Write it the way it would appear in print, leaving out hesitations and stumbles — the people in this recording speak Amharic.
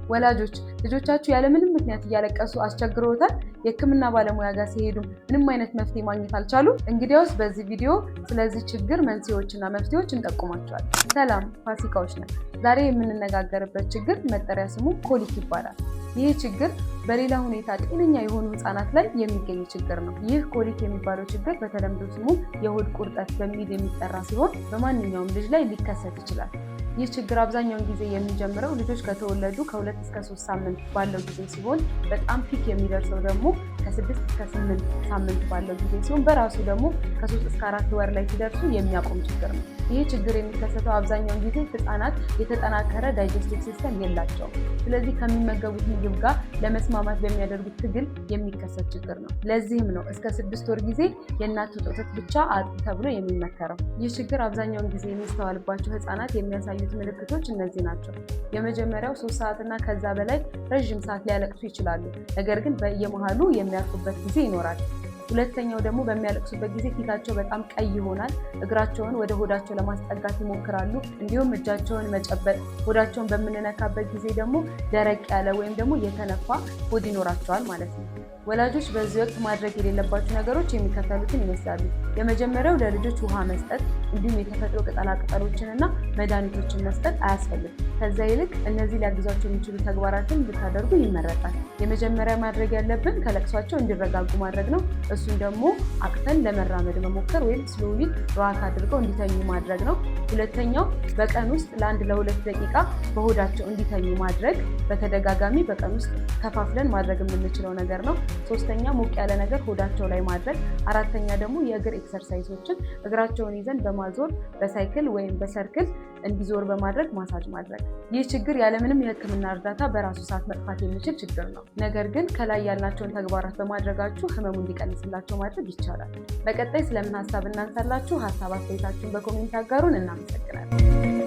ወላጆች፣ ልጆቻችሁ ያለምንም ምክንያት እያለቀሱ አስቸግረውታል? የሕክምና ባለሙያ ጋር ሲሄዱ ምንም አይነት መፍትሄ ማግኘት አልቻሉ? እንግዲያውስ በዚህ ቪዲዮ ስለዚህ ችግር መንስኤዎችና መፍትሄዎች እንጠቁማቸዋለን። ሰላም፣ ፋሲካዎች ነን። ዛሬ የምንነጋገርበት ችግር መጠሪያ ስሙ colic ይባላል። ይህ ችግር በሌላ ሁኔታ ጤነኛ የሆኑ ህጻናት ላይ የሚገኝ ችግር ነው። ይህ colic የሚባለው ችግር በተለምዶ ስሙ የሆድ ቁርጠት በሚል የሚጠራ ሲሆን በማንኛውም ልጅ ላይ ሊከሰት ይችላል። ይህ ችግር አብዛኛውን ጊዜ የሚጀምረው ልጆች ከተወለዱ ከ2 እስከ 3 ሳምንት ባለው ጊዜ ሲሆን በጣም peak የሚደርሰው ደግሞ ከ6 እስከ 8 ሳምንት ባለው ጊዜ ሲሆን በራሱ ደግሞ ከ3 እስከ 4 ወር ላይ ሲደርሱ የሚያቆም ችግር ነው። ይህ ችግር የሚከሰተው አብዛኛውን ጊዜ ህጻናት የተጠናከረ digestive system የላቸውም። ስለዚህ ከሚመገቡት ምግብ ጋር ለመስማማት በሚያደርጉት ትግል የሚከሰት ችግር ነው። ለዚህም ነው እስከ 6 ወር ጊዜ የእናት ጡት ወተት ብቻ አጥቡ ተብሎ የሚመከረው። ይህ ችግር አብዛኛውን ጊዜ የሚስተዋልባቸው ህጻናት የሚያሳዩት ምልክቶች እነዚህ ናቸው። የመጀመሪያው 3 ሰዓትና ከዛ በላይ ረዥም ሰዓት ሊያለቅሱ ይችላሉ። ነገር ግን በየመሃሉ የሚያርፉበት ጊዜ ይኖራል። ሁለተኛው ደግሞ በሚያለቅሱበት ጊዜ ፊታቸው በጣም ቀይ ይሆናል። እግራቸውን ወደ ሆዳቸው ለማስጠጋት ይሞክራሉ። እንዲሁም እጃቸውን መጨበጥ፣ ሆዳቸውን በምንነካበት ጊዜ ደግሞ ደረቅ ያለ ወይም ደግሞ የተነፋ ሆድ ይኖራቸዋል ማለት ነው። ወላጆች በዚህ ወቅት ማድረግ የሌለባቸው ነገሮች የሚከተሉትን ይመስላሉ። የመጀመሪያው ለልጆች ውሃ መስጠት እንዲሁም የተፈጥሮ ቅጠላ ቅጠሎችን እና መድኃኒቶችን መስጠት አያስፈልግም። ከዛ ይልቅ እነዚህ ሊያግዟቸው የሚችሉ ተግባራትን ብታደርጉ ይመረጣል። የመጀመሪያ ማድረግ ያለብን ከለቅሷቸው እንዲረጋጉ ማድረግ ነው። እሱን ደግሞ አቅፈን ለመራመድ መሞከር ወይም slowly rock አድርገው እንዲተኙ ማድረግ ነው። ሁለተኛው በቀን ውስጥ ለ1 ለ2 ደቂቃ በሆዳቸው እንዲተኙ ማድረግ፣ በተደጋጋሚ በቀን ውስጥ ከፋፍለን ማድረግ የምንችለው ነገር ነው። ሶስተኛ ሞቅ ያለ ነገር ሆዳቸው ላይ ማድረግ። አራተኛ ደግሞ የእግር exercise ኦችን እግራቸውን ይዘን በማዞር በ cycle ወይም በ circle እንዲዞር በማድረግ ማሳጅ ማድረግ። ይህ ችግር ያለምንም የሕክምና እርዳታ በራሱ ሰዓት መጥፋት የሚችል ችግር ነው። ነገር ግን ከላይ ያልናቸውን ተግባራት በማድረጋችሁ ህመሙ እንዲቀንስላቸው ማድረግ ይቻላል። በቀጣይ ስለምን ሀሳብ እናንሳላችሁ? ሀሳብ አስተያየታችሁን በ comment አጋሩን። እናመሰግናለን።